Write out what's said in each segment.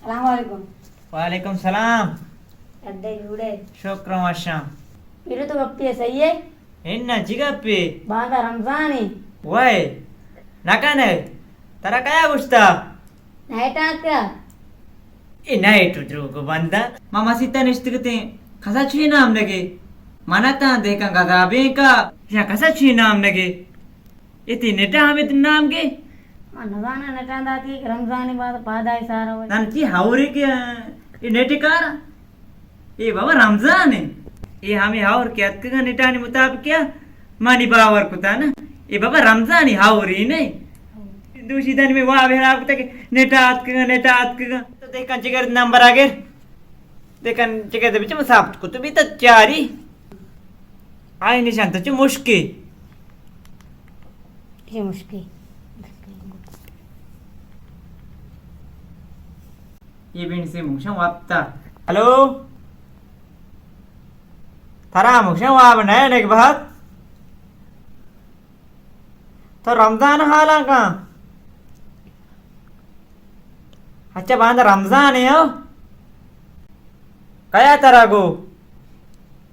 السلام علیکم۔ وعلیکم سلام۔ اڈے جوڑے؟ شکر وشاں۔ پیرو تو گپی ہے، صحیح ہے؟ اناں چی گپے؟ باندا رمضان ہے۔ وائے، نہ کنے؟ ترا کیا گوشتا؟ نائٹ آتکا؟ اے نائٹ دروگ بندہ۔ ما مسیتا نشتگتیں، کسا چوی نام نگے؟ منتاں دیکھاں گزابیں کا، یا کسا چوی نام نگے؟ اے تئی نٹا ہمے نام گے؟ ما نزاناں نٹاں داتی کہ رمضان بعد پادائی سارا ہوئے۔ نن چی ہاورے کہ اے نٹ کار؟ اے بابا رمضان ہے۔ اے ہمے ہاور کہ اتکگا نٹانی مطابق کیا؟ مانی باور کتا نا۔ اے بابا رمضانی ہاورے نے۔ دوشی دن میں واب خراب کتا کہ نٹا اتکگا، نٹا اتکگا۔ تو دیکھاں جگر نمبر آگر۔ دیکھاں جگر دے بچے مسافت کو تو بھی تو چاری۔ آئی نشان تو چو مشکے۔ اے مشکے۔ اے بین سے موشن وابتا۔ ہلو؟ ترا موشن واب نہ نگ بہت؟ تو رمضان حالاں کن؟ اچھا، باندا رمضان ہے ہو؟ کیا ترا گو؟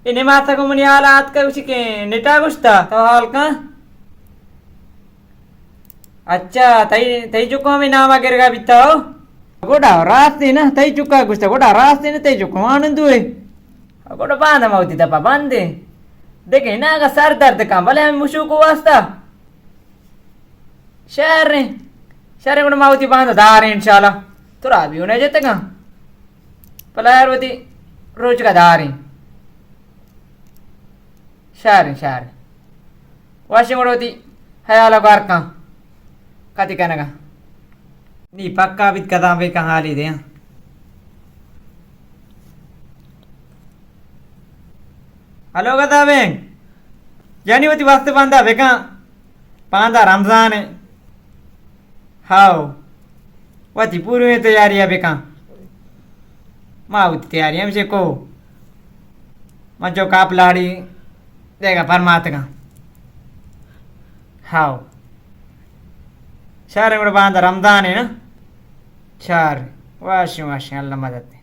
اے نماز کو منی حال آتکا گوشی کہ نٹا گوشتا، تو حال کن؟ اچھا، تئی، تئی چکو ہمے ناما گرگا بیتا ہو؟ گوڑا راستے نا، تئی چکا گوشتا، گوڑا راستے نا، تئی چکو آنندوے۔ گوڑا باندا ما وتی دپا بندے۔ دیکھے نا، اگا سر درد کن، بلے ہمے مشوکو واسطہ۔ شریں، شریں، گڑا ما وتی باندا داریں انشاءاللہ۔ ترا بھی ہونے جتگاں۔ پلائر وتی روچگا داریں۔ شریں، شریں۔ واشیں گڑا وتی حیالا گار کن۔ کتی کنگا۔ نی پکا بیت کدام بے کن حالی دیاں۔ ہلو گدا بینک۔ یعنی وتی واسطے باندا بکن۔ باندا رمضان ہے۔ ہاو۔ وتی پورویں تیاری بکن۔ ما وتی تیاری ہمشے کو۔ من جو کاپ لاڑی دیگا پرماتگاں۔ ہاو۔ شر گڑا باندا رمضان ہے نا؟ شر۔ واشیں، واشیں، اللہ مدد۔